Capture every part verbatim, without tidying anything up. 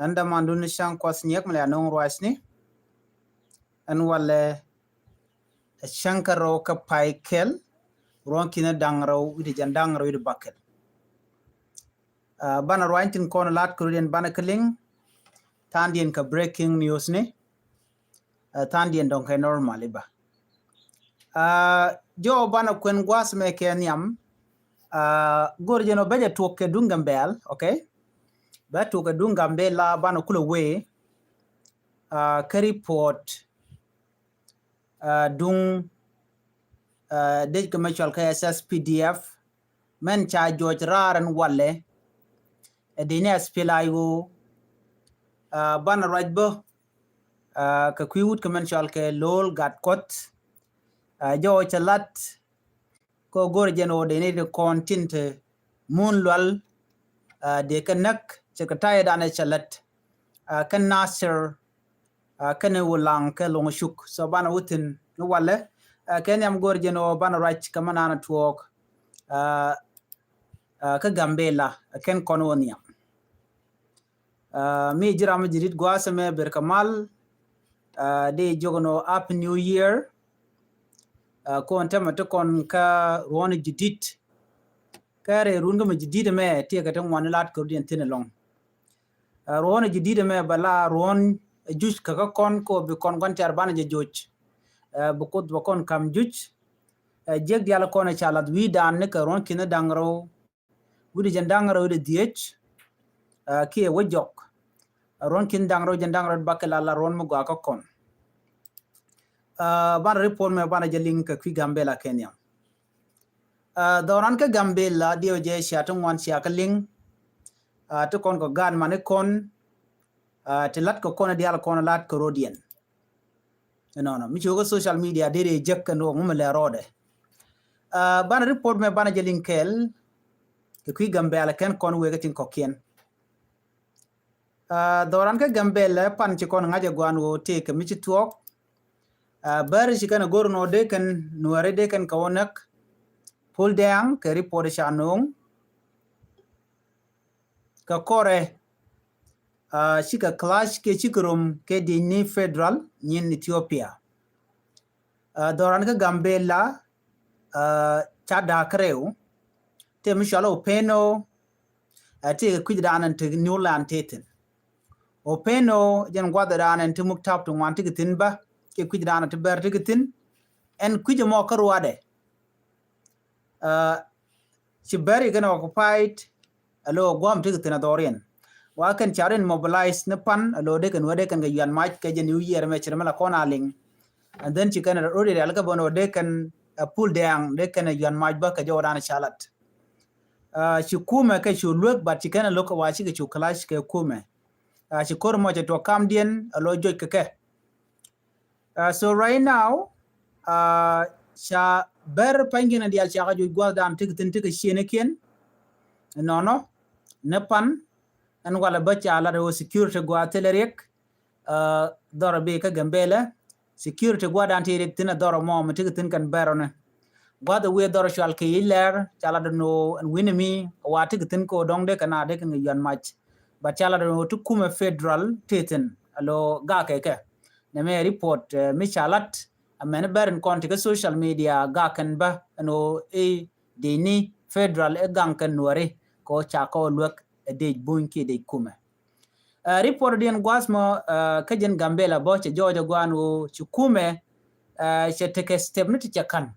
Ɛn dämandun ni cäŋ kuɔth nyiɛk mi lɛ ano̱o̱ŋ ruacni. Ɛn walɛ ɛ cäŋ kä rɛw kä pay kɛl. Ruɔ̱n ki̱n da̱ŋ rɛw wi̱cdɛ jiɛn da̱ŋ rɛw wi̱cdɛ bäkɛl. Banɛ ruany tin kɔn lat kɛ rut yɛn banɛ kä liŋ. Tha̱a̱ŋdiɛn kɛ breaking news ni. Tha̱a̱ŋdiɛn dɔ̱ŋ kɛ normal iba. Jɔw banɛ kuɛn gua̱a̱th mɛ kɛ nhiam. Go̱r jɛn ɔ bɛ jɛ tuɔk kɛ duŋ Gambɛl, okay. Bɛ tuɔk kɛ duŋ Gambɛl la banɛ kulɛ wee. Kä report duŋ dec kɛ mɛ cual kɛ S S P D F. Mɛn ca juɔc raar ɛn walɛ. Ɛ dec ni S P L A I O. Banɛ ruac bä kɛ kui̱ wut kɛ mɛn cual kɛ Lol Gat Kuɔth. Jɔw cɛ lat kɛ go̱r jɛn ɔ dec ni ti kɔn tin te mun lual. Dee kɛ näk cɛ kɛ tayɛ danɛ cɛ lat. Kɛ Nasir kɛn wulaŋ kɛ loŋ cuk. So banɛ wuthin ni walɛ kɛ nhiam go̱r jɛn ɔ banɛ ruac kɛ mɛ nanɛ tuɔɔk kä Gambɛl la kɛn kɔn wä nhiam. Mi jiram ji̱ dit gua̱a̱th mɛ ber kɛ mal. Dee jiök nɔ Happy New Year. Kɔn tɛmɛ ti kɔn kä ruɔ̱n ji̱ dit. Kɛ rɛy run kä mɛ ji̱ dit mɛ tiɛ kɛ ti ŋuan lat kɛ rut yɛn thin ɛlɔŋ. Ruɔ̱n ji̱ dit mɛ bɛ la ruɔ̱n juc kɛ kä kɔn kɛ bi kɔn kɔn tiar banɛ jɛ joc. Bi kuoth bɛ kɔn kam juc. Jiäk dial kɔn ca lath wi̱i̱ dan ni kɛ ruɔ̱n ki̱n da̱ŋ rɛw wi̱cdɛ jiɛn da̱ŋ rɛw wi̱cdɛ dhiec. Kiɛ wä jɔk ruɔ̱n ki̱n da̱ŋ rɛw jiɛn da̱ŋ rɛw bakɛ la la ruɔ̱n mi gɔaa kä kɔn. Banɛ report mɛ banɛ jɛ liŋ kɛ kui̱ Gambɛl la kɛ nhiam. Dhɔran kä Gambɛl la diɛw jɛ cia ti ŋuan cia kä liŋ. Ti kɔn kɔ gaat mani kɔn ti lat kɛ kɔn dial kɔn lat kɛ rodiɛn. Ɛnɔnɔ mi ci wä kä social media dee dee jek kɛn wä ŋumɛ lɛ rɔɔdɛ. Banɛ report mɛ banɛ jɛ liŋ kɛɛl kɛ kui̱ Gambɛl kɛn kɔn wee kä tin kɔkiɛn. Dhɔran kä Gambɛl lɛ pan ci kɔn ŋa̱c ɛ guan wä tëë kɛ mi ci tuɔɔk. Bär ci kɛn ɛ go̱r nɔ dee kɛn nuɛri dee kɛn kɛ wä näk. Pul dɛŋ kɛ report ca no̱o̱ŋ kɛ kɔrɛ. Cikɛ clash kɛ cikɛ rom kɛ di̱ny ni federal nyin Ethiopia. Dhɔran kä Gambɛl la ca da̱a̱k rɛw tëë mi cɔal Openo. Tëë kɛ kui̱c da̱a̱n ɛn ti New Land tëë thi̱n. Openo jɛn gua̱th da̱a̱n ɛn ti muk tap ti ŋuan ti kɛ thi̱n bä kɛ kui̱c da̱a̱n ɛn ti bär ti kɛ thi̱n. Ɛn kui̱c ɛmɔ kä ruadɛ. Ci bär ikɛn occupied. Alo guam ti kɛ thi̱n a dhɔriɛn wa kɛn ca rin mobilize ni pan alo dee kɛn wä dee kɛn kɛ yuan mac kɛ jɛ New Year mɛ ci rɛ mɛ la kɔn a liŋ. And then ci kɛn rot rial kä bä nɔ dee kɛn a pul dɛŋ dee kɛn a yuan mac bä kɛ jɛ wä dan ca lat. Ci kumɛ kɛ cu luek but ci kɛn a lo̱k kɛ wa ci kɛ cu clash kɛ kumɛ. Ci kor mɔ cɛ tuɔ kamdiɛn alo joc kɛ kɛ. So right now ca bär pany kiɛn a dial ca kɛ juc guath dan tik thin tik cienikiɛn. Nɔnɔ ni pan ɛn walɛ bä ca lat wä security guath thilɛ riɛk. Dhɔrɔ bi kä Gambɛlɛ security guath dan ti riɛk thin a dhɔrɔ mɔ mi tik thin kɛn bär ɔni. Guath a wiɛ dhɔr cual kɛ ilɛr ca la dɔn woo ɛn wi̱ni mi wa ti kɛ thi̱n kɛ woo dɔŋ dee kɛ na dee kɛ ŋɛ yuan mac. But ca la dɔn woo ti kumɛ federal ti thi̱n a lo gakɛ kɛ. Nɛ mɛ report mi ca lat a mɛn bɛr in kɔn ti kɛ social media gakɛn bä ɛn woo i dee ni federal i gaŋ kɛ nuɔri kɛ woo ca kɛ woo luäk ɛ dee buny ki dee kumɛ. Report diɛn gua̱a̱th mɔ kä jɛn Gambɛla bɔ cɛ jɔɔc a guan woo ci kumɛ cɛ tekɛ step ni ti cɛ kan.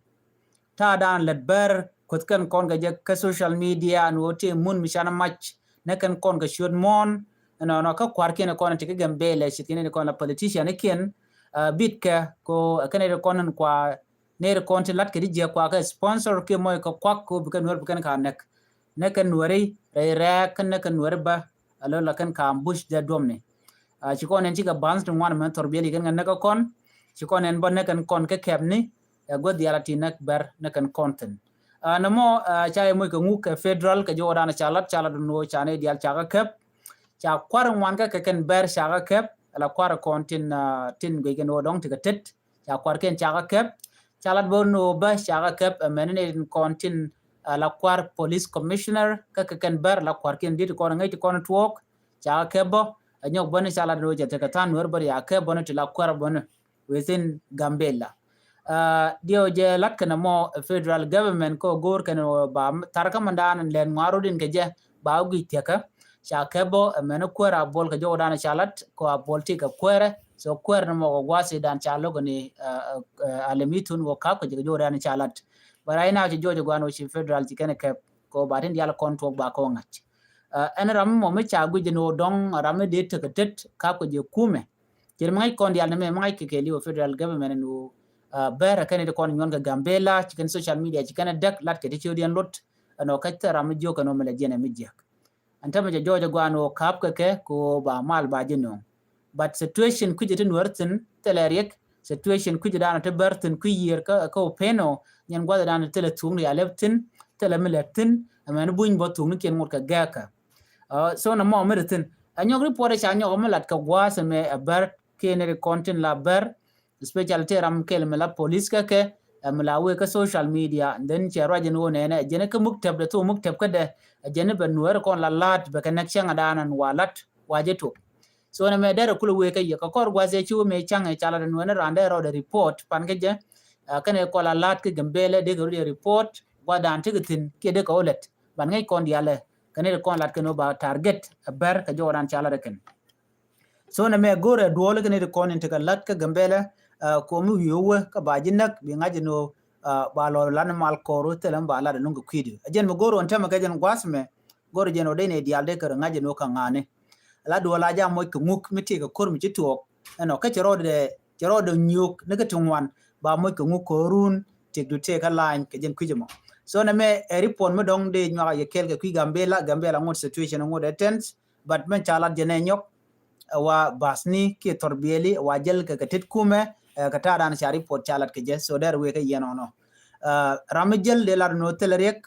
Ta̱a̱ dan lät bär kueth kɛn kɔn kɛ jɛ kä social media ni woo ti mun mi canɛ mac ni kɛn kɔn kɛ ciöt muɔ̱ɔ̱n. Nɔnɔ kä kua̱r kiɛn kɔn ti kä Gambɛla ci kiɛn kɔn la politician kiɛn bit kɛ ko kɛn kɔn kua ner kɔn ti lat kɛ di jiɛ kua kɛ sponsor kiɛ mɔc kɛ kuak ko bi kɛn nuɛr bi kɛn ka nɛk. Nɛ kɛ nuɛri rɛy rɛɛk kɛ nɛ kɛ nuɛri bä a lo̱ la kɛn ka ambush dɛ duɔmni. Ci kɔn ɛn cikɛ banth ti ŋuan mɛn thɔr biɛli kɛn kɛ nɛ kɛ kɔn ci kɔn ɛn bä nɛ kɛn kɔn kɛ kɛpni. Ɛ guäth dial a ti nɛ bɛr nɛ kɛn kɔn thin. Nɛ mɔ ca yɛ moc kɛ ŋuk kɛ federal kɛ jɔwä dan ca lat ca lat nuɔ ca nɛ dial ca kɛ kɛp. Ca kuar ŋuan kɛ kɛ kɛn bɛr ca kɛ kɛp la kuar kɔn tin tin guic kɛn wä dɔŋ ti kɛ tet. Ca kuarkiɛn cakɛ kɛp ca lat bä ni wä bä cakɛ kɛp ɛmɛn ni tin kɔn tin la kuar police commissioner kä kɛ kɛn bär la kuarkiɛn dit kɔn ŋäc ti kɔn tuɔɔk. Cakɛ kɛp bä Nyɔk bäni ca lat ni wä jɛ tekɛ than Nuɛr bäri a kɛ bäni ti la kuɛr bäni within Gambela. Diɛw jɛ lat kɛn mɔ federal government kɛ go̱o̱r kɛn wä ba thar kä mɛn dan lɛn ŋuarudin kɛ jɛ ba wä guic thiɛkä. Ca kɛ bä ɛmɛn kuɛr a bol kɛ jɔwdan ca lat kɛ a bol ti kɛ kuɛrɛ. So kuɛr ni mɔ kɛ guasi dan ca lo̱k ni alɛmitun wä kap kɛ jɛ kɛ jɔwdan ca lat. But right now ci jɔwjɛ guan wä ci federal ci kɛn kɛp kɛ wä ba tin dial kɔn tuɔk ba kɛ wä ŋa̱c. Ɛn ram mɔ mi ca guic ni wä dɔŋ ram mi dee tekɛ tet kap kɛ jɛ kumɛ. Cir mi ŋa̱c kɔn dial ni mɛ mi ŋa̱c kɛ kɛ liw federal government ni wä bɛr kɛn ti kɔn nyuɔn kɛ Gambela ci kɛn social media ci kɛn däk lat kɛ ti ciw diɛn lot. Ɛn wä kac thɛ ram mi jiök kɛn wä mi lɛ jiɛn ɛ mi jiäk. Ɛn tämɛ jɛ jɔɔc ɛ guan wä kap kɛ kɛ kɛ wä ba mal ba ji̱ nööŋ. But situation kui̱c ti Nuɛr thi̱n thilɛ riɛk, situation kui̱c dan ti bär thi̱n kui̱ yiër kä kä wä pen wä nyɛn gua̱th dan thilɛ thuŋni a lɛp thi̱n, thilɛ mi lɛp thi̱n. Ɛmɛn buny bä thuŋni kiɛn ŋot kɛ gɛɛkä. So na mɔ mi ri thi̱n a nyɔk report ca nyɔk mi lat kɛ gua̱a̱th ɛmɛ ɛ bär kiɛn ri kɔn tin la bär. Especially tëë ram kɛl mi la police kä kɛ ɛ mi la wee kä social media, and then cɛ ruac jɛn wä nɛnɛ jɛn kä muk tɛp dɛ thok muk tɛp kä dɛ. Ɛ jɛn bɛ Nuɛr kɔn la laat bɛ kɛ nɛk cäŋ a daan an wa lat wa jɛ tok. So nɛ mɛ dɛrɛ kulɛ wee kä yɛ kä kɔr gua̱th ɛ ci wä mɛ cäŋ ɛ ca lat ɛ Nuɛr ni raan dɛ rɔɔdɛ report pan kä jɛ. Kɛn ɛ kɔn la laat kä Gambela dee kɛ rɔɔdɛ report gua̱th daan tekɛ thi̱n kiɛ dee kɛ wä lɛt ban ŋäc kɔn dialɛ kɛn ɛ kɔn lat kɛn wä ba target ɛ bär kɛ jɔwdan ca lat ɛ kɛn. So nɛ mɛ go̱rɛ duɔl kɛ ni ti kɔn in ti kɛ lat kä Gambela. Komi wi̱i̱ wä kä ba ji̱ näk bi ŋa̱c in wä ba lɔ lan mal kɔr wä thilɛ mi ba lat in luŋ kɛ kui̱di. A jɛn mi go̱r wä in tämɛ kɛ jɛn gua̱th mɛ go̱r jɛn wä dee ni dial dee kɛ ri ŋa̱c in wä kä ŋa̱ni. La duɔl a jam moc kɛ ŋuk mi ti kɛ ko̱r mi ci tuɔɔk ɛn wä kä cɛ rɔɔdɛ cɛ rɔɔdɛ nyuɔk ni kɛ ti ŋuan ba moc kɛ ŋuk kɛ run. Tiɛk du tëë kä lany kɛ jɛn kui̱c mɔ. So nɛ mɛ ɛ report mi dɔŋ dee nyuak a yɛ kɛl kɛ kui̱ Gambela, Gambela ŋot situation ŋot ɛ tense. But mɛn ca lat jɛ nɛ nyɔk ɛ wa basni kiɛ thɔr biɛli ɛ wa jɛl kɛ kɛ tet kumɛ. Kɛ ta̱a̱ dan ca report ca lat kɛ jɛ so dɛr wee kä yɛn ɔnɔ. Ram mi jɛl dee lat nɔ thilɛ riɛk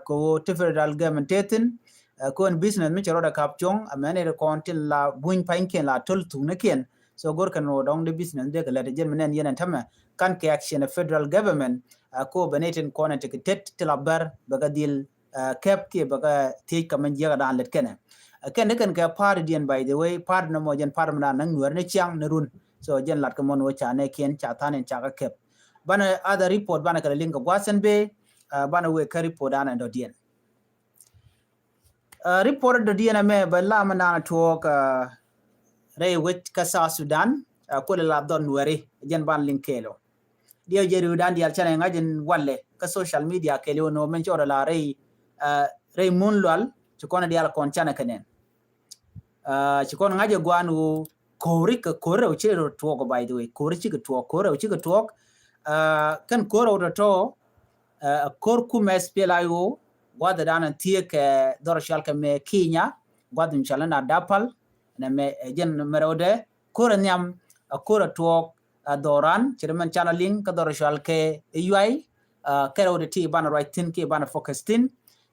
kɛ wä ti federal government tethin. Kɛ wä ni business mi cɛ rɔɔdɛ kap cuɔ̱ŋ ɛ mɛn ɛ ri kɔn tin la buny panykiɛn la töl thuknikiɛn. So go̱r kɛn wä dɔŋ di business dee kɛ lɛt jɛl mi nɛn yɛn ɛn tämɛ kan kɛ action ɛ federal government. Kɛ wä bɛ ni tin kɔn ɛ ti kɛ tet ti la bär bɛ kɛ dhil kɛp kiɛ bɛ kɛ thiec kɛ mɛn jiäkä dan lɛt kɛnɛ. Kɛn ni kɛn kɛ party diɛn, by the way, party ni mɔ jɛn party mi dan näŋ Nuɛr ni ciaŋ ni run. So jɛn lat kɛ mɔn wä ca nɛ kiɛn ca than in ca kɛ kɛp. Banɛ other report banɛ kɛ lɛ liŋ kɛ gua̱th ɛn bee. Banɛ wee kä report dan ɛn dɔ diɛn. Report dɔ diɛn ɛmɛ bɛ la mi dan tuɔɔk rɛy wec kä South Sudan. Kulɛ la dhɔn Nuɛri jɛn ban liŋ kɛɛl ɔ. Diɛw jɛ riw dan dial canɛ ŋa̱c in walɛ kä social media kɛɛl ɔ nɔ mɛn cɔɔdɛ la rɛy rɛy mun lual ci kɔn dial kɔn canɛ kɛ nɛn. Ci kɔn ŋa̱c ɛ guan wu ko̱ri kɛ ko̱ri rɛw ci rɔ tuɔɔk, by the way, ko̱ri ci kɛ tuɔɔk, ko̱ri rɛw ci kɛ tuɔɔk. Kɛn ko̱ri rɛw tɔtɔ ko̱r kumɛ S P L A I O gua̱th dan thiek kɛ dhɔr cual kɛ mɛ Kenya gua̱th mi cual na Dapal. Nɛ mɛ jɛn mɛ rɛw dɛ ko̱ri nhiam ko̱ri tuɔɔk. Dhoran ci rɛ mɛn canɛ liŋ kä dhɔr cual kɛ yuay. Kɛ rɛw dɛ ti banɛ ruac thin ki banɛ focus thin.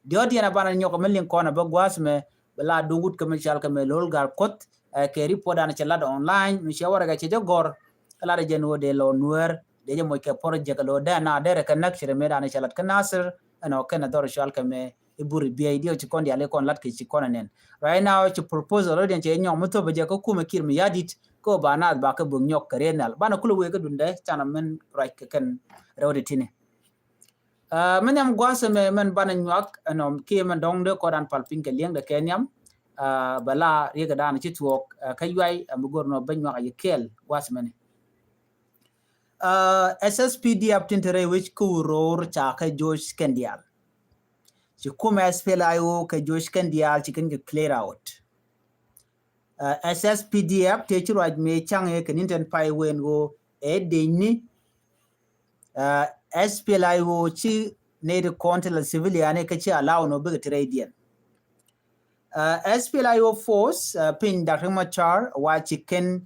Diɔt yɛn a banɛ nyɔk mɛ liŋ kɔn a bä gua̱th mɛ bɛ la duŋ wut kɛ mɛ cual kɛ mɛ lo̱l gar kuoth. Kɛ report dan cɛ lat online mi cɛ warɛ kɛ cɛ jɛ gɔr. Kɛ lat jɛ ni wä dee lɔ Nuɛr dee jɛ moc kɛ project lɔ dee na dee rɛ kɛ näk ci rɛ mɛ dan cɛ lat kɛ Nasir. Ɛn ɔ kɛn a dhɔr cual kɛ mɛ i̱ buri biey diɛw ci kɔn diali kɔn lat kɛ ci kɔn ɛnɛn. Right now ci proposal rɔ diɛn cɛ nyɔk mi thop jɛ kä kumɛ Kiir Mayardit. Kä ba naath ba kɛ buk nyɔk kɛ riet nhial banɛ kulɛ wee kä dundɛ canɛ min ruac kɛ kɛn rɛw di tini. Min nhiam gua̱a̱th ɛmɛ mɛn banɛ nyuak ɛnɔ kiɛ mɛn dɔ̱ŋ dee kɔdan pal piny kɛ liɛŋ dɛ kɛ nhiam. Bɛ la riek dan ci thuɔɔk kä yuay ɛmɛ go̱r nɔ bɛ nyuak a yɛ kɛɛl gua̱a̱th mɛni. S S P D F tin te rɛy wec kä wuror ca kɛ Joc kɛn diaal. Ci kumɛ S P L A I O kɛ Joc kɛn diaal ci kɛn kɛ clear out. S S P D F tëë ci ruac mëë caŋ ëë kɛ ni̱n tɛn pay wen ɣöö ɛ dec ni. S P L A I O ci nɛy ti kɔn ti la civilian ëë kä ci allow nɔ bikɛ ti rɛydiɛn. S P L A I O force piny Doctor Machar wa ci kɛn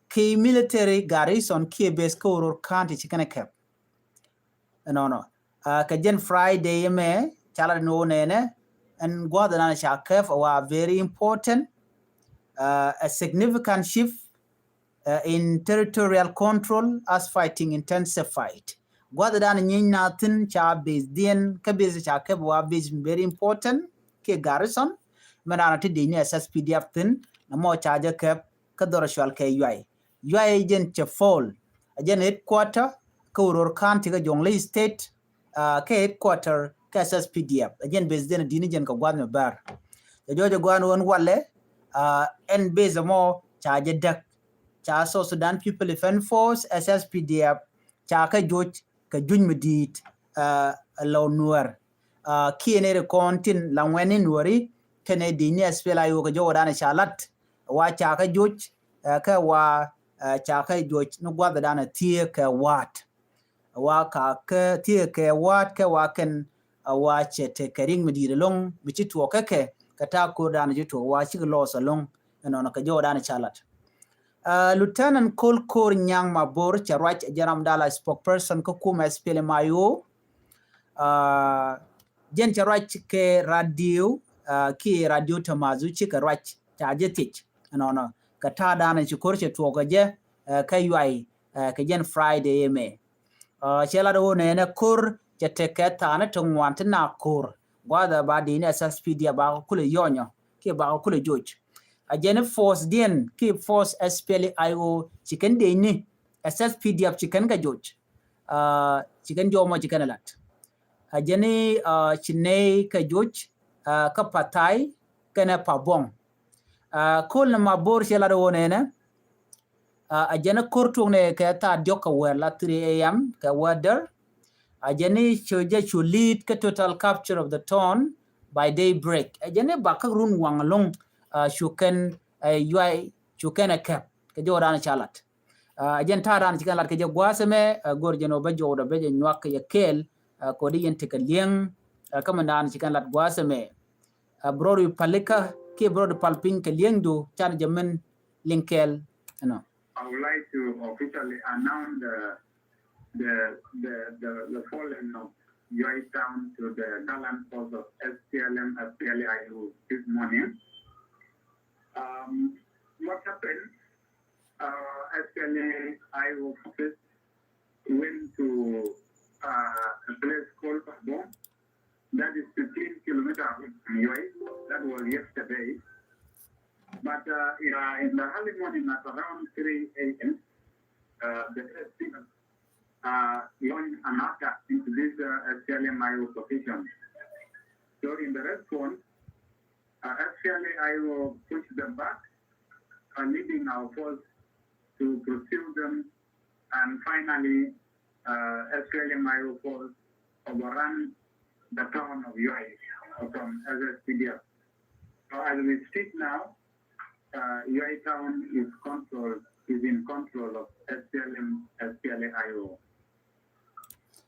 ki military garrison kiɛ base kä Uror County ci kɛn ɛ kɛp. Ɛnɔnɔ kɛ jɛn Friday ɛmɛ ca lat ni wä nɛnɛ ɛn gua̱th ɛnan ca kɛp wa very important. A significant shift in territorial control as fighting intensified. Gua̱th ɛnan nyiny na thin ca base diɛn kä base ca kɛp wa base very important kiɛ garrison. Mɛ nana ti dec ni S S P D F thin nɔmɔ ca jɛ kɛp kä dhɔr cual kɛ Yuay. Yuay jɛn cɛ Pol, a jɛn headquarter kä Uror County kä Jonglei State, uh, kɛ headquarter kɛ S S P D F, a jɛn base den di̱n jɛn kɛ gua̱th mi bär. Jɛ jɔɔc jɛ gua̱n ɣän walɛ, uh, ɛn base mɔ ca jɛ däk, ca South Sudan People Defense Force, S S P D F, ca kɛ joc kɛ juny mi di̱i̱t, uh, lɔw Nuäär. Uh, kiɛ nɛ ri kɔn tin la ŋuɛn ni Nuääri kɛnɛ di̱i̱t ni S P L A I O kɛ jɔwä danɛ ca lat, wa ca kɛ joc, uh, kɛ wa, uh, ca kɛ joc ni gua̱th danɛ thiee kɛ wa̱a̱t. Wa ka kɛ thiee kɛ wa̱a̱t kɛ wa kɛn, uh, wa cɛ te kɛ ri̱ŋ mi di̱i̱t ɛlɔ̱ŋ mi ci tuɔɔk kɛ kɛ, kɛ ta̱a̱ ko̱r danɛ ci tuɔɔk wa cikɛ lɔɔs ɛlɔ̱ŋ, ɛnɔnɔ kɛ jɔwä danɛ ca lat. Uh, Lieutenant Col Koor Nyaŋ Mabor cɛ ruac, jɛn ram dala spokesperson kä kumɛ S P L M I O. Uh, jɛn cɛ ruac kɛ radio, uh, ki radio Tamazu cikɛ ruac ca jɛ thiec. Ɛnɔnɔ kɛ ta̱a̱ danɛ ci ko̱r cɛ tuɔɔk kɛ jɛ, uh, kä Yuay, uh, kɛ jɛn Friday ɛmɛ. Uh, cɛ lat ɣöö nɛnɛ ko̱r cɛ tekɛ tha̱a̱ŋ ti ŋuan ti na ko̱r. Gua̱a̱th ɛ ba di̱i̱t ni S S P D F ba kɛ kulɛ yɔnyɔ kiɛ ba kɛ kulɛ joc. A jɛn ni force diɛn kiɛ force S P L A I O ci kɛn di̱i̱t ni S S P D F ci kɛn kɛ joc. Uh, ci kɛn jɔmɔ ci kɛn ɛ lat. A jɛn ni, uh, ci nɛy kɛ joc, uh, kä Pathai kɛnɛ Pabong. Uh, Col ni Mabor cɛ lat ɣöö nɛnɛ, uh, a jɛn ni ko̱r tuɔ̱ŋ ni kɛ tha̱a̱ diɔ̱k kɛ wäär la three A M kɛ wäär däär. A jɛn ni cu jɛ cu lead kä total capture of the town by daybreak. A jɛn ni ba kä run waŋ ɛlɔ̱ŋ, uh, cu kɛn, uh, Yuay cu kɛn ɛ kɛp kɛ jɔwä danɛ ca lat. Uh, a jɛn ta̱a̱ danɛ ci kɛn lat kɛ jɛ gua̱a̱th ɛmɛ, uh, go̱r jɛn ɣöö bä jɔwdɛ bä jɛ nyuak kɛ jɛ kɛɛl, uh, kodi yɛn tekɛ li̱eŋ, uh, kä min danɛ ci kɛn lat gua̱a̱th ɛmɛ. Uh, Brody Palika kiɛ Brody Palpiny kɛ li̱eŋdu canɛ jɛ min liŋ kɛɛl, you know. I would like to officially announce the, the, the, the, the falling of Yuay Town to the gallant force of S P L M, S P L A I O this morning. Um, what happened? Uh, S P L A I O forces went to, uh, a place called Pabong. That is fifteen kilometers away from Yuay. That was yesterday. But, uh, in, uh, in the early morning at around three A M, uh, the S P F, uh, launched an attack into this, uh, S P L M I O position. So in the response, uh, S P L A I O pushed them back, uh, leading our force to pursue them, and finally, uh, S P L M I O force overrun the town of Yuay from S S P D F. So as we speak now, uh, Yuay town is control, is in control of S P L M, S P L A I O.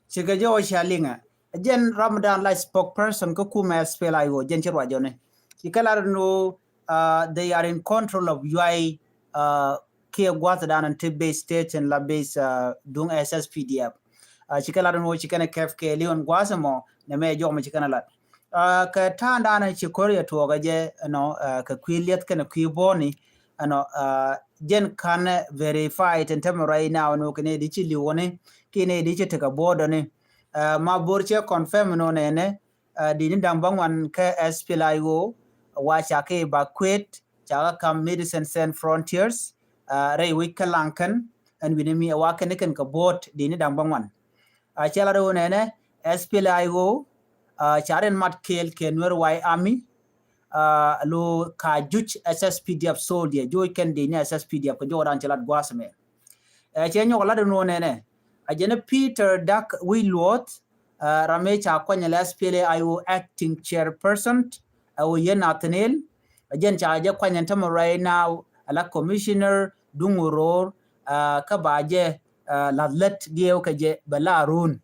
Cikɛ jɛ wä cia liŋɛ. Jɛn Ramadan la spokesperson kä kumɛ S P L A I O, jɛn ci ruacɔni. Cikɛ lar ni, uh, they are in control of Yuay, uh, kiɛ gua̱th dan ti base station la base, uh, duŋ S S P D F. Uh, cikɛ lar ni wä cikɛn kɛp kɛ liɔn gua̱th mɔ nɛ mɛ jɔk mɛ cikɛn lat. Uh, kɛ ta̱a̱ dan ci ko̱r yɛ tuɔɔkɛ jɛ, you know, uh, kɛ kui̱ liɛth kɛn kui̱ bɔni, you know, uh, jɛn kan verify tin tämɛ right now ni wä kɛ ni di ci liwɔni kiɛ ni di ci tekɛ bɔdɔni. Uh, Mabor cɛ confirm ni wä nɛnɛ, uh, di ni da̱ŋ bä ŋuan kɛ S P L A I O wa ca kɛ evacuate, ca kɛ kam Medicine Sans Frontiers, uh, rɛy wec kä Laŋkɛn, ɛn wi̱ni mi wa kɛn kɛn kɛ bo̱o̱t di ni da̱ŋ bä ŋuan. Uh, cɛ la rɛw nɛnɛ, S P L A I O, uh, ca rin mat kɛɛl kɛ Nuer White Army, uh, lo ka juc S S P D F soldier, juc kɛn di ni S S P D F kɛ jɔk dan cɛ lat gua̱a̱th mɛ. Uh, cɛ nyɔk lat ni wä nɛnɛ, a jɛn Peter Dak Wi̱i̱ Luɔth, uh, ram mi ca kuany la S P L A I O acting chairperson, uh, wä yɛn Nathaniel, a jɛn ca jɛ kuany ɛn tämɛ right now, a la commissioner duŋ Uror, uh, kä ba jɛ, uh, lath lät diɛw kɛ jɛ bɛ la run.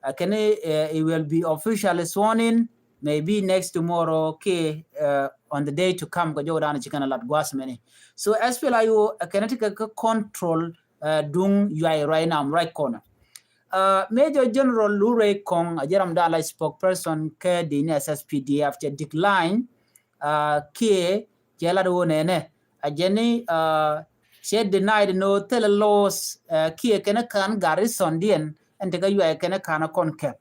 Uh, kɛn, uh, he will be officially sworn in, maybe next tomorrow kiɛ, uh, on the day to come kɛ jɔk dan ci kɛn lat gua̱a̱th mɛni. So S P L A I O, uh, kɛn ti kɛ, kɛ control, uh, duŋ Yuay right now, right corner. Uh, Major General Lurey Kong, a jɛ ram dan la spokesperson kɛ di ni S S P D F cɛ decline, uh, kiɛ cɛ lat wä nɛnɛ. A jɛn ni, uh, cɛ denied ni wä thilɛ loss, uh, kiɛ kɛn kan garrison diɛn ɛn tekɛ Yuay kɛn kan kɔn kɛp.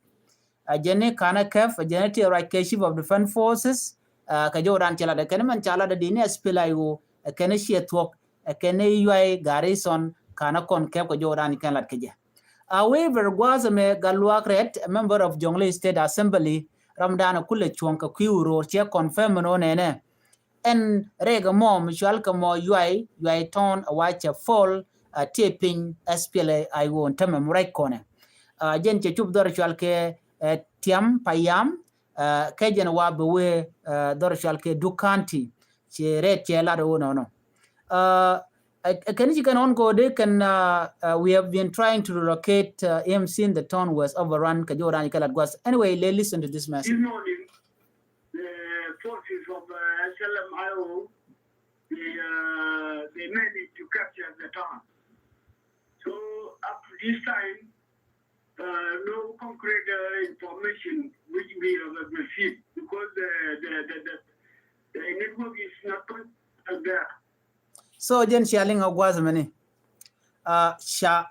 A jɛn ni kan kɛp, a jɛn ni ti ruac kɛ Chief of Defense Forces, uh, kɛ jɔk dan cɛ lat kɛn mɛn ca lat di ni S P L A I O, ɛ kɛn ciɛ thuɔ̱k, ɛ kɛn yuay garrison, ka̱n ɛ kɔn kɛp kɛ jɔwdan kɛn lat kɛ jɛ. However, gua̱a̱th ɛmɛ Gatluak Rɛt, a member of Jonglei State Assembly, ram dan kulɛ cuɔ̱ŋ kɛ kui̱ wuror, cɛ confirm ɛn ɣän ɛnɛ. Ɛn rɛk ɛmɔ mi cual kɛ mɔ yuay, yuay tɔn a wa cɛ pol, a tiɛ piny S P L A I O ɛn tämɛ mi ruac kɔnɛ. A, jɛn cɛ cup dhɔr cual kɛ, ɛ, Tiam Payam, a, kɛ jɛn wa bɛ wee, a, dhɔr cual kɛ Duk County. Cɛ rɛt cɛ lat ɣän ɔnɔ. A, a, a, kɛn ci kɛn ɣän kɔ dee kɛn, a, a, we have been trying to relocate, a, him since the town was overrun kɛ jɔwdan kɛ lat gua̱a̱th. Anyway, let's listen to this message. This morning, the forces of, uh, S L M I O, they, uh, they managed to capture the town. So up to this time, uh, no concrete, uh, information which we have received because the, the, the, the, the network is not con-, uh, there. So jɛn cia liŋ a gua̱a̱th mɛni. A, ca,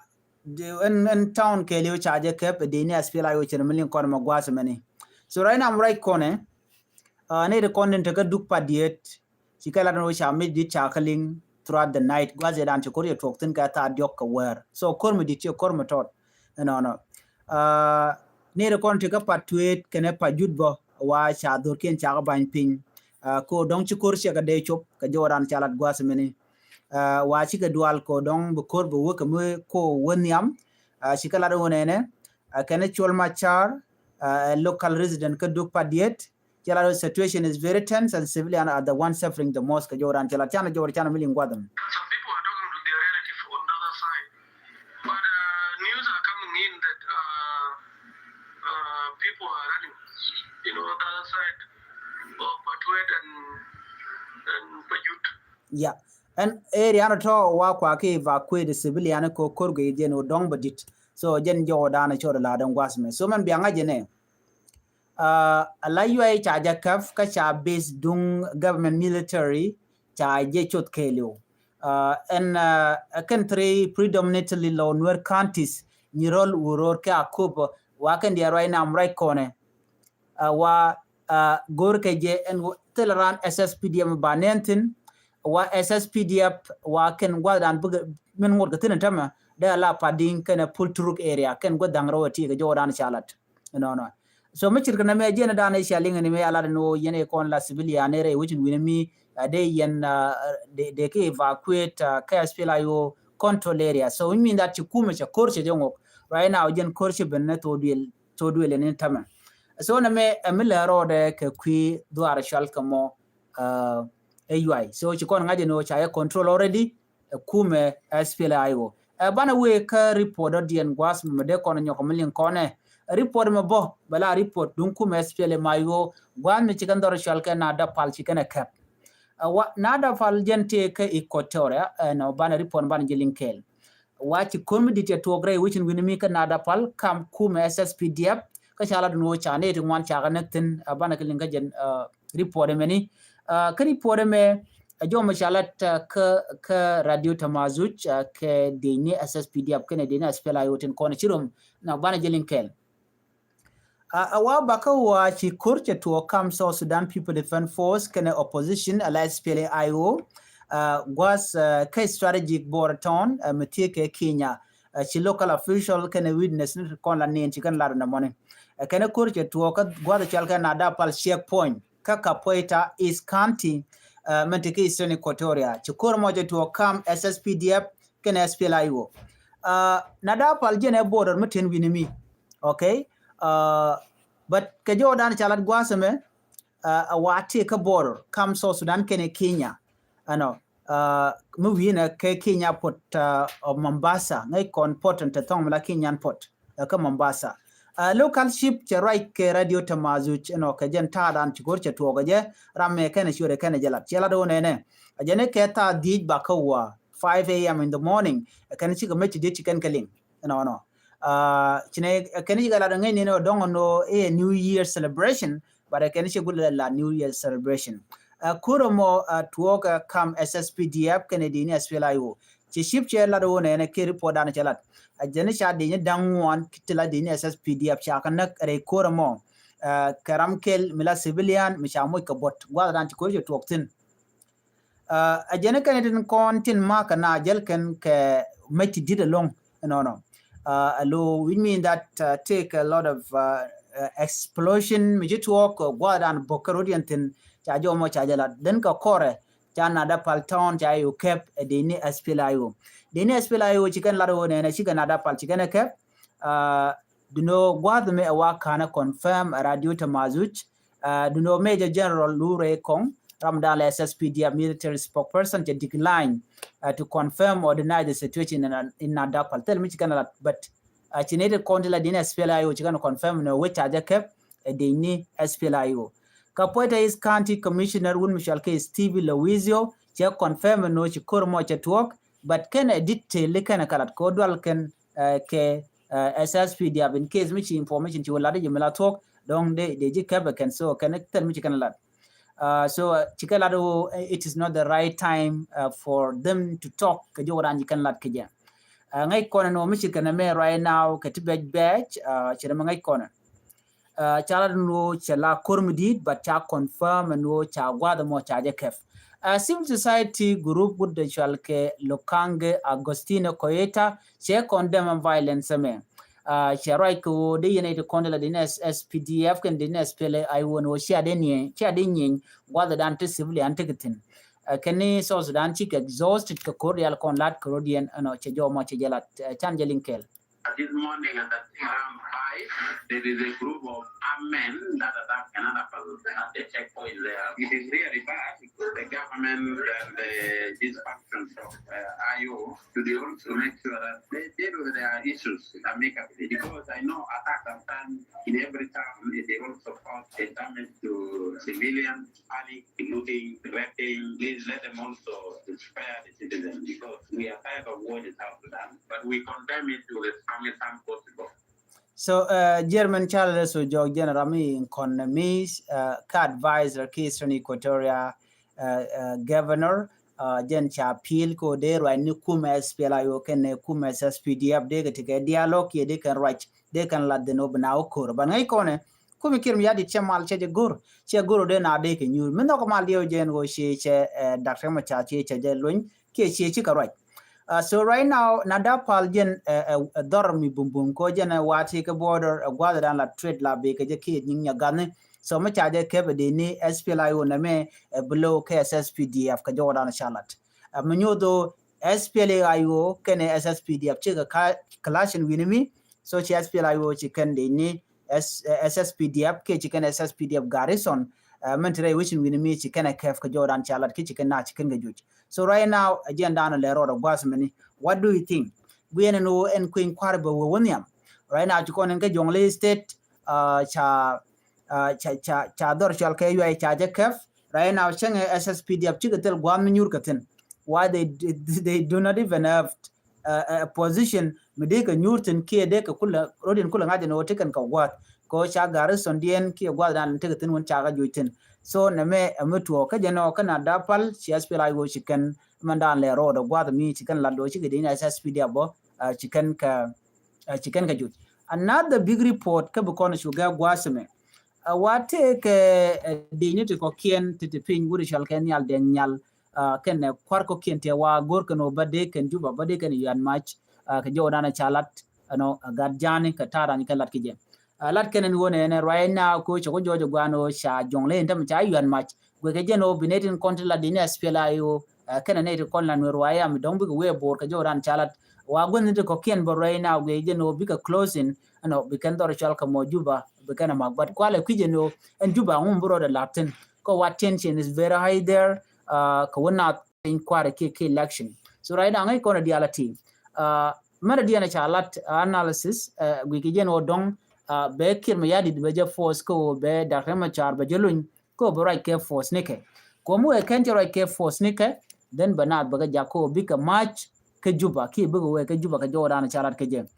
ɛn, ɛn town kɛɛliw ca jɛ kɛp, dee ni S P L A I O cɛ mi liŋ kɔn mɛ gua̱a̱th mɛni. So right now I'm right kɔnɛ. A, ni ri kɔn din tekɛ Duk Padiet. Ci kɛ lat ni wä ca mi dit ca kä liŋ throughout the night. Gua̱a̱th yɛ dan ci ko̱r yɛ tuɔk thin kɛ thaa diɔk kɛ wäär. So ko̱r mi dit ci ko̱r mi tɔt. Ɛnɔnɔ. A, ni ri kɔn tekɛ Patuet kɛnɛ Pajut bä wa ca dhorkiɛn ca kä bany piny. A, ko dɔŋ ci ko̱r ciɛ kɛ dee cop kɛ jɔwdan ca lat gua̱a̱th mɛni. A, wa cikɛ dual ko dɔŋ bi ko̱r bi wä kɛ mi ko wä nhiam. A, cikɛ lat wä nɛnɛ. A, kɛnɛ Col Macar, a, a local resident kä Duk Padiet. Cɛ lat, situation is very tense and civilian are the ones suffering the most kɛ jɔwdan cɛ lat canɛ jɔwdan canɛ mi liŋ gua̱a̱th ɛmɛ. Some people are talking to their relative on the other side. But, uh, news are coming in that, uh, uh, people are running, you know, the other side of Patuet and, and Pajut. Yeah. Ɛn area ni tɔ wa kua ki evacuate civilian ko ko̱r gɛ jɛn wä dɔŋ bä dit. So jɛn jɔwdan cɛ wä la dɔŋ gua̱a̱th mɛ. So mɛn bia ŋa̱c jɛ nɛ. Uh, a la yuay ca jɛ käp kä ca base duŋ government military ca jɛ coth kɛɛliw. Uh, ɛn, uh, kɛn three predominantly lɔ Nuer counties, Nyirol, Uror kɛ Akobo, wa kɛn diɛ ruac nam ruac kɔnɛ. Uh, wa, uh, go̱r kɛ jɛ ɛn thil ran S S P D F ba nɛn thin, wa S S P D F wa kɛn gua̱th dan bikɛ min ŋot kɛ thin tämɛ dee a la Padiŋ kɛn a Pultruk area kɛn gua̱th da̱ŋ rɛw a ti kɛ jɔwdan ca lat. Ɛnɔnɔ. So mi cirkɛ nɛmɛ jiɛn dan i̱ cia liŋ ni mi a lat ni wä yɛn i̱ kɔn la civilian ni rɛy wecin wi̱ni mi, a, dee yɛn, a, dee, dee ki evacuate, a, kɛ S P L A I O control area. So mi min that ci kumɛ cɛ ko̱r cɛ jɛ ŋok. Right now jiɛn ko̱r cɛ ben ni thok duël, thok duël ni tämɛ. So nɛmɛ ɛ mi lɛ rɔɔdɛ kɛ kui̱ dhuaar cual kɛ mɔ, a, ɛ yuay. So ci kɔn ŋa̱c ni wä ca yɛ control already. Ɛ kumɛ S P L A I O. Ɛ banɛ wee kä report dɔ̱diɛn gua̱a̱th mɛ dee kɔn nyɔk mi liŋ kɔnɛ. Report mɛ bä bɛ la report duŋ kumɛ S P L A I O gua̱a̱th mɛ ci kɛn dhɔr cual kɛ Nadapal ci kɛn ɛ kɛp. Ɛ wa Nadapal jɛn tëë kä Equatoria, ɛ nɔ banɛ report banɛ ji̱ liŋ kɛɛl. Wa ci ko̱r mi dit cɛ tuɔɔk rɛy wecin wi̱ni mi kä Nadapal kam kumɛ S S P D F kä ca la dun wä ca nɛy ti ŋuan ca kɛ näk thi̱n, ɛ banɛ kɛ liŋ kä jɛn, ɛ report ɛmɛni. Ɛ kä report ɛmɛ, ɛ jɔmɛ ca lat, ɛ, kä, kä Radio Tamazuj, ɛ, kɛ dee ni S S P D F kɛnɛ dee ni S P L A I O tin kɔn ci rom na banɛ jɛ liŋ kɛɛl. Ɛ, ɛ wa bakä wa ci ko̱r cɛ tuɔɔk kam South Sudan People Defense Force kɛnɛ opposition ala S P L A I O, ɛ, gua̱a̱th, ɛ, kä strategic border town, ɛ, mi thiee kɛ Kenya. Ɛ, ci local official kɛnɛ witness ni kɔn la niɛn ci kɛn lar nɛ mɔni. Ɛ, kɛnɛ ko̱r cɛ tuɔɔk kä gua̱th cɔal kɛ Nadapal checkpoint kä Kapoeta East County, ɛ, mɛn ti kä Eastern Equatoria. Ci ko̱r mɔ cɛ tuɔɔk kam S S P D F kɛnɛ S P L A I O. Ɛ, Nadapal jɛn ɛ border mi ten wi̱ni mi. Okay? Ɛ, but kɛ jɔwdan ca lat gua̱a̱th ɛmɛ, ɛ, ɛ wa ti kä border kam South Sudan kɛnɛ Kenya. Ɛnɔ, ɛ, mi wi̱i̱nɛ kɛ Kenya port, ɛ, of Mombasa, ŋäc kɔn port in te thɔŋ mi la Kenyan port, ɛ, kä Mombasa. Ɛ, local ship cɛ ruac kɛ Radio Tamazuj, ɛnɔ, kɛ jɛn ta̱a̱dan ci ko̱r cɛ tuɔɔk kɛ jɛ, ram mɛ kɛnɛ ciötdɛ kɛnɛ jɛ lat. Cɛ lat wä nɛnɛ. Ɛ jɛn i̱ kɛ tha̱a̱ dhiec bakä wä, five A M in the morning, ɛ kɛn cikɛ mec ti diet ci kɛn kɛ liŋ. Ɛnɔnɔ. Ɛ, cinɛ, ɛ, kɛn cikɛ lat ŋäc ni nɔ dɔŋ nɔ i̱ New Year celebration, but ɛ kɛn cikɛ gul la New Year celebration. Ɛ, ko̱r ɛmɔ, ɛ, tuɔɔk, ɛ, kam S S P D F kɛnɛ dee ni S P L A I O. Ci ship cɛ lat wä nɛnɛ kɛ report dan cɛ lat. Ɛ jɛn ca dee ni da̱ŋ ŋuan ti la dee ni S S P D F ca kɛ näk rɛy ko̱r ɛmɔ. Ɛ, kɛ ram kɛl mi la civilian mi ca moc kɛ buɔt. Gua̱th dan ci ko̱r cɛ tuɔɔk thi̱n. Ɛ jɛn kɛn tin kɔn tin makɛ na jɛl kɛn kɛ mec ti dit along, you know, no. Alo, which mean that take a lot of explosion mi ci tuɔɔk gua̱a̱th dan bok kɛ rot yɛn thin ca jɔmɔ ca jɛ lat. Then kɛ kɔrɛ ca NADAPAL tɔn ca yo kɛp ɛ deni SPLA-IO. Deni SPLA-IO ci kɛn lat wä nɛnɛ ci kɛ NADAPAL ci kɛn ɛ kɛp. Duno gua̱a̱th mi ɛ wa kanɛ confirm ɛ radio tɛ mazuc. Duno Major General Lure Kong, ram dan lɛ SSPDF military spokesperson, cɛ decline to confirm or deny the situation in NADAPAL. Thil mi ci kɛn lat, but ci nɛy ti kɔn ti la deni SPLA-IO ci kɛn confirm ni wec ca jɛ kɛp ɛ deni SPLA-IO. Ka Poita East County Commissioner wun mi cɔal kɛ Stevie Loizio cɛ confirm ni ci kor mɔ cɛ tuɔk, but kɛn ɛ detail li kɛn ɛ ka lat kɛ dual kɛn kɛ SSPDF in case mi ci information ci wä lat ji̱ mi la tuɔk dɔŋ de ji̱ kɛp ɛ kɛn, so kɛn thil mi ci kɛn lat. So ci kɛ lat wä it is not the right time for them to talk kɛ ji̱ wä dan ji̱ kɛn lat kɛ jɛ. Ŋäc kɔnɛ ni wä mi ci kɛn ɛ mɛ right now kɛ ti bɛc bɛc ci rɛ mɛ ŋäc kɔnɛ. Ca lat ni wä cɛ la kor mi dit, but ca confirm ni wä ca gua̱th mɔ ca jɛ kɛp. Civil society group wut de cɔal kɛ Lukange Agostino Koyeta cɛ condemn violence mɛ. Cɛ ruac kɛ wä de yɛn iti kɔn de la deni SSPDF kɛn deni SPLA-IO ni wä cia de nieny, cia de nyeny gua̱th dan ti civilian ti kɛ thin. Kɛn ni South Sudan ci kɛ exhausted kɛ kor dial kɔn lat kɛ rot yɛn ɛnɔ cɛ jɔmɔ cɛ jɛ lat. Can jɛ liŋ kɛl. This morning at, I think, around five, there is a group of armed men that attacked another person at the checkpoint there. It is really bad because the government and the, these factions of IO should also make sure that they deal with their issues amicably, because I know attacks are done in every town. It also cause a damage to civilians, panic, looting, raping. Please let them also spare the citizens because we are tired of war in South Sudan, but we condemn it to the strongest term possible. So German Charles Ojok General mi economist, ka advisor ki Eastern Equatoria Governor, jɛn ca appeal ko de ruac ni kum SPLA-IO kɛn kum SSPDF de kɛ ti kɛ dialogue kiɛ de kɛn ruac de kɛn lat dhen wä bi na wä kor. Ban ŋäc kɔnɛ kumi Kiir Mayardit cɛ mal cɛ jɛ gor, cɛ gor de na de kɛ nyuur. Min nhɔk mal diɛ wä jɛn wä cie cɛ Doctor Machar cie cɛ jɛ luny kiɛ cie ci kɛ ruac. So right now NADAPAL jɛn ɛ dhɔr mi bumbum ko jɛn ɛ wati kɛ border ɛ guath dan la trade la be kɛ jɛ kiɛ nyiŋ nya gathni. So mi ca jɛ kɛp ɛ deni SPLA-IO nɛmɛ ɛ below kɛ SSPDF kɛ jɔwdan ca lat. Ɛ mi nyuth o SPLA-IO kɛnɛ SSPDF cikɛ ka clash in wi̱ni mi. So ci SPLA-IO ci kɛn deni SSPDF kiɛ ci kɛn SSPDF garrison. Min ti rɛy wecin wi̱ni mi ci kɛn ɛ kɛp kɛ jɔwdan ca lat ki ci kɛn na ci kɛn kɛ juc. So right now ɛ jiɛn dan lɛ rɔɔd ɛ gua̱th mini. What do you think? Guiɛn ɛn wä ɛn kui̱ny kua̱r bɛ wä wä nhiam. Right now ci kɔn ɛn kä Jonglei State ca ca ca ca dhɔr cɔal kɛ yuay ca jɛ kɛp. Right now cäŋɛ SSPDF cikɛ thil gua̱a̱th mi nyuur kɛ thin. Why they they do not even have a position mi dee kɛ nyuur thin kiɛ dee kɛ kulɛ rodiɛn kulɛ ŋa̱c ɛn ɣöö ti kɛn kɛ gua̱a̱th kɛ ɣöö ca garrison diɛn kiɛ gua̱a̱th dan ti kɛ thin wun ca kɛ juc thin. So nɛ mɛ ɛ mi tuɔɔk kä jɛ nɔ kä NADAPAL ci SPLA-IO ci kɛn mɛn dan lɛ road ɛ gua̱a̱th mi ci kɛn lat do̱ cikɛ dee ni SSPDF bä ci kɛn kɛ ci kɛn kɛ juc. Another big report kä bi kɔn cu gɛ gua̱a̱th mɛ ɛ wa tëëkɛ dec ni ti kɔ̱kiɛn ti ti piny wut cɔal kɛ Nhial Dɛŋ Nyal. Kɛn ɛ kua̱r kɔ̱kiɛn ti ɛ wa go̱r kɛn wä bä dee kɛn Juba bä dee kɛn yuan mac kɛ jɔw dan ɛ ca lat ɛnɔ ɛ gat jani kɛ ta̱a̱ dan kɛ lat kɛ jɛ. Lat kɛn ɛn wä nɛ ɛn ɛ ruac na ko cɛ ko jɔɔc ɛ guan wä ca Jonglei ɛn tämɛ ca yuan mac guɛ kɛ jɛn wä bi nɛ tin kɔn ti lat di ni SPLA-IO kɛn ɛ nɛ ti kɔn la nuɛr ruac am dɔ̱ŋ bikɛ wee bo̱o̱r kɛ jɔw dan ca lat. Wa guänh ni ti kɔ̱kiɛn bä ruac na guɛ jɛn wä bikɛ closing ɛnɔ bi kɛn dhɔr cɔal kɛ mɔ Juba bi kɛn ɛ mak bat kualɛ kui̱c ɛn wä ɛn Juba ŋum bi rɔɔdɛ lat thin. Kɛ wa tension is very high there. Kɛ wä na piny kuarɛ kiɛ kiɛ election. So right now ŋäc kɔn a dial a ti mɛn a diɛn a ca lat analysis guic kɛ jɛn wä dɔ̱ŋ bɛ Kiir Mayardit bɛ jɛ force kɛ wä bɛ Doctor Machar bɛ jɛ luny kɛ wä bɛ ruac kɛ force nikɛ. Kɛ wä mi wee kɛn cɛ ruac kɛ force nikɛ then bɛ naath bɛ kɛ jak kɛ wä bikɛ mac kɛ Juba kiɛ bikɛ wee kɛ Juba kɛ jɔwdan ca lat kɛ jɛ.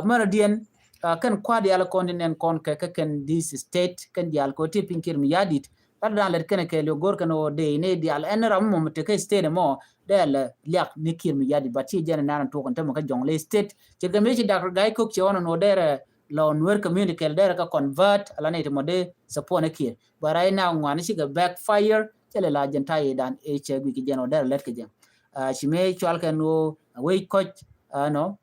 Mɛn a diɛn kɛn kua̱r dial kɔn ti nɛn kɔn kɛ kɛ kɛn this state kɛn dial kɛ wä ti piny Kiir Mayardit. Lat dan lɛt kɛn kɛ liok go̱r kɛn wä dee ni dial ɛn ram mɔ mi tekɛ state mɔ dee lɛ liak ni Kiir Mayardit ba ti jɛn nan tuɔk kɛn tämɛ kä Jonglei State. Cɛ kɛ mi ci Doctor Gai Kok cɛ ɣɔn wä dee rɛ lɔ Nuer community kɛl dee rɛ kä convert ala ni ti mɔ dee support ni Kiir. But right now ŋuan cikɛ backfire cɛ lɛ la jɛn ta̱yɛ dan ɛ cɛ guic kɛ jɛn ɔ dɛr lɛt kɛ jɛn. Ci mëë cual kɛn ɣöö a wec kɔc, ɛnɔ,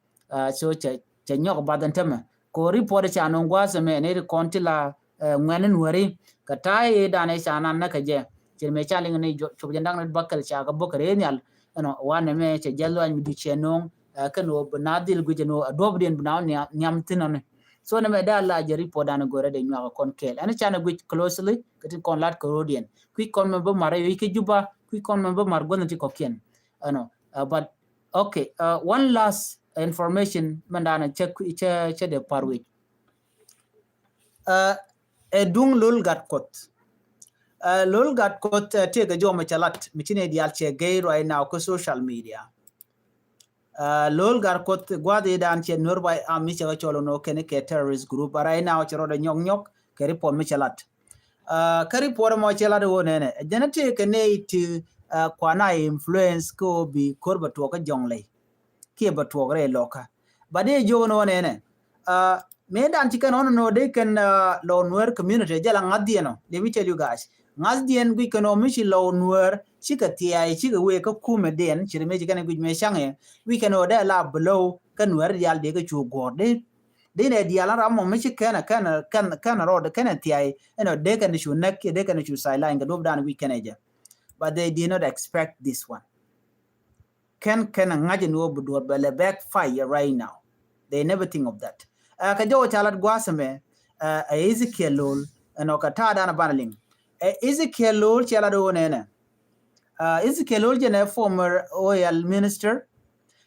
so cɛ, cɛ nyɔk bath ɛn tämɛ. Kɛ ɣöö report ca nöŋ gua̱a̱th ɛmɛ ni ri kɔn ti la ŋuɛ̈ni nuääri kɛ ta̱yɛ dan ɛ ca nan nä kɛ jɛ. Cɛ mëë ca liŋ ni cop jɛn da̱ŋ ni bäkɛl ca kɛ bok kɛ rɛy nhial, ɛnɔ, wanɛ mɛ cɛ jɛ luany mi duc cɛ nöŋ, kɛn ɣöö bi na dhil guic ɛn ɣöö a duɔ̱pdiɛn bi na wä nhiam thi̱n ɔni. So nɛ mɛ dee a la jɛ report dan go̱rɛ dee nyuak kɔn kɛɛl. Ɛn canɛ guic closely kɛ tin kɔn lat kɛ ro̱diɛn. Kui̱c kɔn mɛ bä mar rɛy wi̱c kä Juba, kui̱c kɔn mɛ bä mar guänh ti kɔ̱kiɛn. Ɛnɔ, but okay, one last information mɛn dan cɛ, cɛ, cɛ dee par wi̱c. Ɛ duŋ Lol Gatkuoth. Lol Gatkuoth tëëkɛ jɔmɛ cɛ lat mi ci ni diaal cɛ gay right now kä social media. Lol Gatkuoth gua̱dhi dan cɛ Nuer White Army cɛ kɛ cɔl nɔ kɛn kɛ terrorist group, but right now cɛ rɔɔdɛ nyɔk nyɔk kɛ report mi cɛ lat. Kä report mɔ cɛ lat wä nɛnɛ jɛn tëëkɛ nɛy ti kuana influence kä bi kor bɛ tuɔk kä Jɔŋlɛy kiɛ bɛ tuɔk rɛy lɔkä. But dee jiök ni wä nɛnɛ, mëë dan ci kɛn ɣɔn nɔ dee kɛn lɔ Nuer community jɛ la ŋa̱thdiɛn ɔ, let me tell you guys, ŋa̱thdiɛn guic kɛn ɔ mi ci lɔ Nuer cikɛ thia̱a̱c cikɛ wee kä kumɛdiɛn ci ri mëë ci kɛn guic mëë caŋɛ guic kɛn ɔ dee la below kä Nuer diaal dee kä cu guɔ̱ɔ̱r dee dee nɛ diaal an ram mɔ mi ci kɛn kɛn kɛn kɛn rɔɔd kɛn thia̱a̱c ɛn ɔ dee kɛn cu näk kiɛ dee kɛn cu sideline kɛ duɔ̱p dan guic kɛn ɛ jɛ. But they did not expect this one. Kɛn kɛn a ŋa̱c in wä bi duɔ̱ɔ̱r bɛ lɛ backfire right now. They never think of that. Ɛ kɛ jɔwä ca lat gua̱a̱th ɛmɛ ɛ Ezekiel Lol ɛn ɔ kɛ ta̱a̱ dan a banɛ liŋ. Ɛ Ezekiel Lol cɛ lat wä nɛnɛ. Ezekiel Lol jɛn ɛ former oil minister.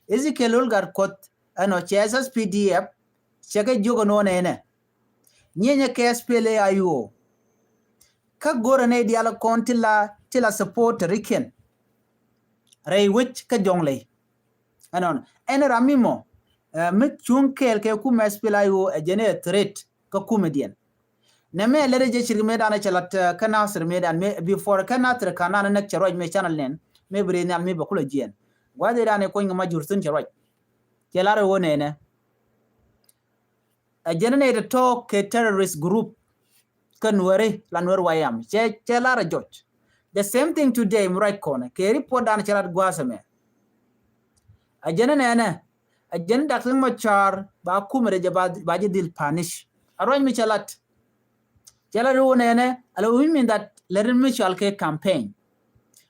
Ezekiel Lol Gatkuoth ɛn ɔ cɛ S S P D F cɛ kɛ jiök ɛn wä nɛnɛ. Nyieenyɛ kɛ S P L A I O. Kä go̱rɛ nɛy diaal kɔn ti la ti la support rikiɛn rɛy wec kä Jɔŋlɛy. Ɛnɔn ɛn ram mi mɔ mi cuŋ kɛɛl kɛ kumɛ S P L A I O ɛ jɛn ɛ threat kä kumɛdiɛn. Nɛ mɛ lɛt ɛ jɛ cirki mëë dan ɛ cɛ lat kä Nasir mëë dan mëë before kä Nasir ka nan ɛ näk cɛ ruac mëë channel nɛn mëë bi rɛy nhial mëë bɛ kulɛ jiɛn. Gua̱dhi dan ɛ kuɔny kɛ ma jur thi̱n cɛ ruac. Cɛ lar ɛ wä nɛnɛ. Ɛ jɛn ni tɔ̱tɔ̱ kɛ terrorist group kä Nuɛri la Nuɛri wayam cɛ cɛ lar ɛ jɔc. The same thing today mi ruac kɔnɛ kɛ report dan cɛ lat gua̱a̱th ɛmɛ. Ɛ jɛn ni nɛnɛ ɛ jɛn Dak Riek Machar ba kumɛ rɛ jɛ ba jɛ dhil punish. A ruac mi cɛ lat. Cɛ lat ɛ wä nɛnɛ a la wi̱i̱ min that lɛ rin mi cɔal kɛ campaign.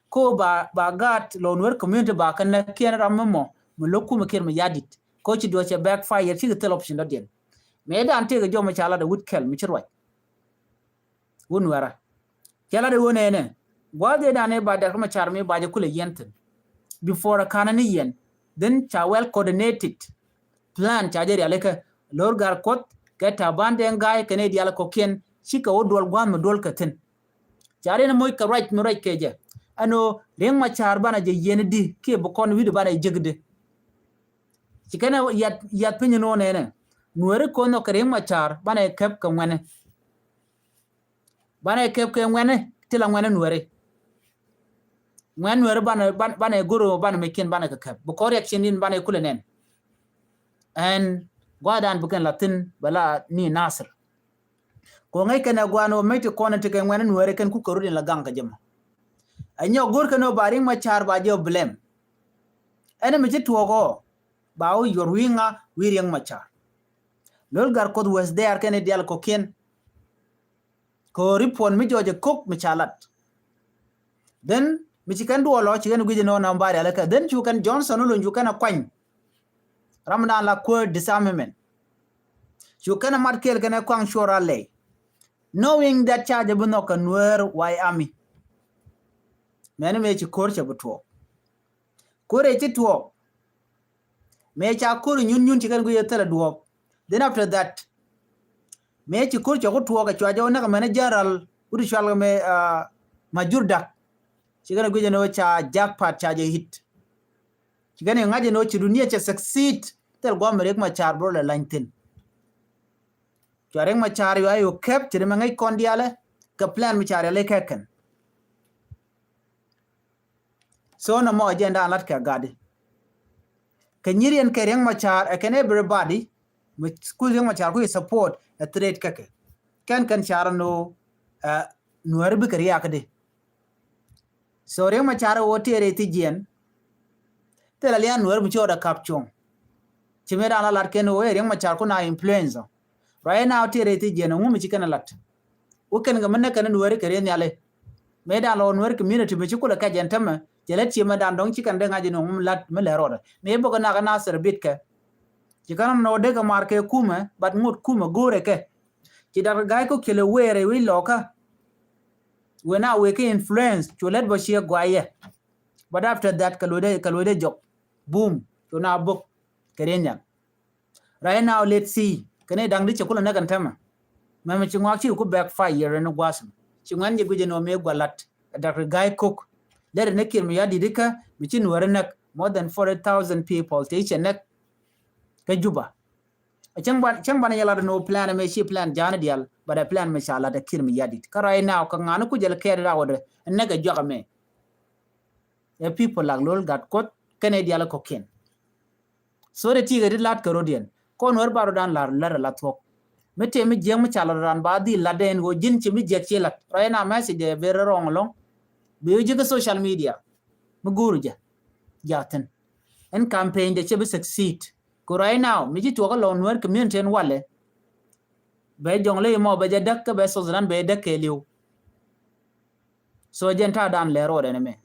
Ko ba ba gaat lɔ Nuɛri community ba kɛ nɛ kiɛn ram mi mɔ mi lo̱k kumɛ kiɛn mi yadit. Ko ci duɔ̱ɔ̱c cɛ backfire cikɛ thil option dɔ̱diɛn. Mëë dan tëëkɛ jɔmɛ ca lat ɛ wut kɛl mi ci ruac. Wun wɛrä cɛ lat ɛ wun ɛnɛ gua̱a̱th ëë dan ëë ba Dak Machar mi ba jɛ kulɛ yɛn thi̱n. Before ɛ ka̱n ni yɛn then ca well coordinated plan ca jɛ rialikä Lol Gatkuoth kɛ Taban Deng Gai kɛn ëë diaal kɔ̱kiɛn cikɛ wä duɔl gua̱a̱th mi duɔl kɛ thi̱n. Ca rin moc kɛ ruac mi ruac kɛ jɛ ɛn ɣöö Riek Machar banɛ jɛ yiɛn di kiɛ bi kɔn wi̱cdu banɛ jek di. Ci kɛn ɛ yath yath piny ni wä nɛnɛ Nuɛri ko̱n nhɔk kɛ Riek Machar banɛ kɛp kɛ ŋuɛni. Banɛ kɛp kɛ ŋuɛni ti la ŋuɛni Nuɛri. Ŋuɛn Nuɛri banɛ banɛ go̱r banɛ mɛckiɛn banɛ kɛ kɛp bi kɔn reaction din banɛ kulɛ nɛn. Ɛn gua̱dan bi kɛn la thi̱n bɛ la ni Nasir. Ko ŋäc kɛn ɛ gua̱n ɔ mec ti kɔn ti kɛ ŋuɛn Nuɛri kɛn kukɛ rut in la gaŋ kɛ jɛ mɔ. Ɛ nyɔk go̱r kɛn ɔ ba Riek Machar ba jɛ ɔ blame. Ɛn mi ci tuɔɔk ɔ ba wä yuɔr wi̱i̱ ŋa wi̱i̱ Riek Machar. Lol Gatkuoth was there kɛn i̱ dial kɔ̱kiɛn. Kɛ ɣöö report mi jɔɔc ɛ kok mi ca lat. Then mi ci kɛn duɔl ɔ ci kɛn guic ɛn ɣän ɛ ba̱a̱ rialikä then cu kɛn Johnson wä luny cu kɛn ɛ kuany. Ram dan la kuäär disarmament. Cu kɛn ɛ mat kɛɛl kɛn ɛ kuaŋ cuɔr a lɛy. Knowing that ca jɛ bi nhɔk kɛ Nuɛɛr White Army. Mɛni mëë ci ko̱r cɛ bi tuɔɔk. Ko̱r ëë ci tuɔɔk. Mëë ca ko̱r nyun nyun ci kɛn guic ɛ thilɛ duɔɔk. Then after that mëë ci ko̱r cɔk tuɔɔk ɛ cua jɛ wä näk mɛn ɛ general wut cual kɛ mëë Majur Dak. Ci kɛn guic ɛn ɣöö ca jackpot ca jɛ hit. Ci kɛn ŋa̱c ɛn ɣöö ci dunia cɛ succeed thil guɔ̱m Riek Machar bro lɛ lany thi̱n. Cua Riek Machar yua yɛ kɛp ci ri mɛ ŋäc kɔn diaalɛ kɛ plan mi ca rialikä kɛn. So nɔmɔ agenda lat kɛ gatdi. Kɛ nyiriɛn kɛ Riek Machar ɛ kɛn everybody mi ku Riek Machar ku yɛ support ɛ threat kä kɛ. Kɛn kɛn car ni ɣöö Nuɛɛri bikɛ riakdi. So Riek Machar ɣöö tëë rɛy thi̱ jiɛn. Thilɛ lian Nuäär mi ci ɣɔt a kap cuɔ̱ŋ. Ci mëë dan la lat kɛn ɣöö ɛ Riek Machar kun a influencer. Right now tëë rɛy thi̱ jiɛn, ɛŋu mi ci kɛn a lat? Wä kɛn kɛ mi näk kɛn Nuääri kɛ riey nhiali. Mëë dan lɔ Nuäär community mi ci kulɛ kɛc ɛn tämɛ, cɛ lät ci mëë dan dɔ̱ŋ ci kɛn dee ŋa̱c ɛn ɣöö ŋum lat mi lɛ rɔɔdɛ. Mëë bäkɛ nak ɛ Nasir bitkɛ. Ci kɛn nɔ dee kɛ mar kɛ kumɛ, but ŋot kumɛ go̱o̱rɛ kɛ. Ci Doctor Gai Kok cɛ lɛ wëë rɛy wi̱c lɔkä. Wëë na wëë kɛ influence, cu lät bä ciɛ guayɛ. But after that, kɛ luɔ̱cdɛ, kɛ luɔ̱cdɛ jɔk. Boom, cu na bok kɛ riey nhial. Right now, let's see. Kɛn i̱ da̱ŋ di cɛ kulɛ näk ɛn tämɛ. Mɛmɛ ci ŋɔak ci ku backfire ni gua̱a̱th. Ci ŋuɛn jɛ guic ɛn ɣöö mëë gua lat Doctor Gai Kok. Lɛr ni Kiir Mayardit ikä mi ci Nuääri näk more than forty thousand people ti cɛ näk kä Juba. Cäŋ ban, cäŋ ban yɛ lat ɛn ɣöö plan ɛmɛ ci plan ja̱a̱n diaal, but ɛ plan mi ca lat ɛ Kiir Mayardit. Kä right now, kɛ ŋa̱n ku jɛl kɛɛt rawdɛ, ɛ näk ɛ juak ɛmɛ. Ɛ people like Lol Gatkuoth kɛnɛ diaal kɔ̱kiɛn. So dee ti̱i̱ kɛ ti lat kɛ rɔ̱diɛn. Kɔn Nuäär ba rɔ̱dan lar, lar ɛ la thuɔ̱k. Mi tëë mi jiäk mi ca lat rɔ̱dan ba dhil lat dee ɛn ɣöö ji̱n ci mi jiäk ci lat. Right now message dee very wrong ɛlɔ̱ŋ. Bi wä ji̱ kä social media. Mi go̱o̱r jɛ. Jathin. Ɛn campaign dee cɛ bi succeed. Kɛ right now, mi ci tuɔk ɛ lɔ Nuäär community ɛn walɛ. Bɛ Jɔŋlei mɔ bɛ jɛ däk kä bɛ South Sudan bɛ däk kɛɛliw. So jɛn ta̱a̱ dan lɛ rɔɔdɛ ni mɛ.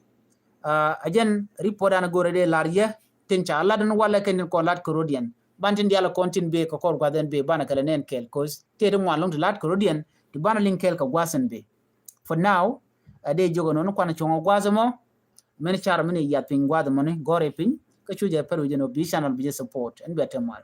A jɛn report dan go̱rɛ dee lar yɛ tin ca lat ni walɛ kɛn tin kɔn lat kɛ rɔ̱diɛn. Ban tin dial kɔn tin bee kɛ kɔr gua̱th ɛn bee banɛ kɛ lɛ nɛn kɛɛl, 'cause tëë ti ŋuan lɔŋ ti lat kɛ rɔ̱diɛn ti banɛ liŋ kɛɛl kɛ gua̱th ɛn bee. For now, a dee jiök ɛnɔni kuan cuɔ̱ŋ ɛ gua̱th ɛmɔ. Mɛn car mɛn i̱ yath piny gua̱th ɛmɔni gɔ̱r i̱ piny kä cu jɛ pɛr wi̱c ɛn ɔ bi channel bi jɛ support ɛn bia te mal.